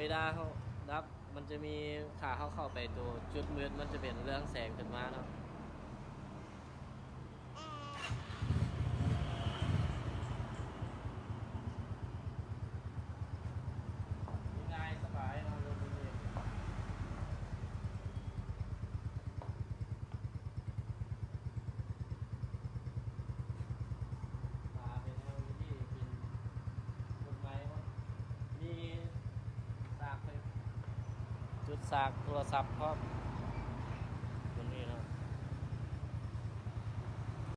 ເວລາເຮົາດັບ ມັນຈະມີ ຖ້າເຮົາເຂົ້າໄປໂຕຈຸດມືດ ມັນຈະເປັນເລື່ອງແສງຂຶ້ນມາເນາະ. ງ່າຍສະບາຍເນາະ ລົດນີ້. ຝາເປັນ ແອລ ອີ ດີ ເປັນ ກົດໄມເນາະ ມີສາກ ຈຸດສາກໂທລະສັບພ້ອມ.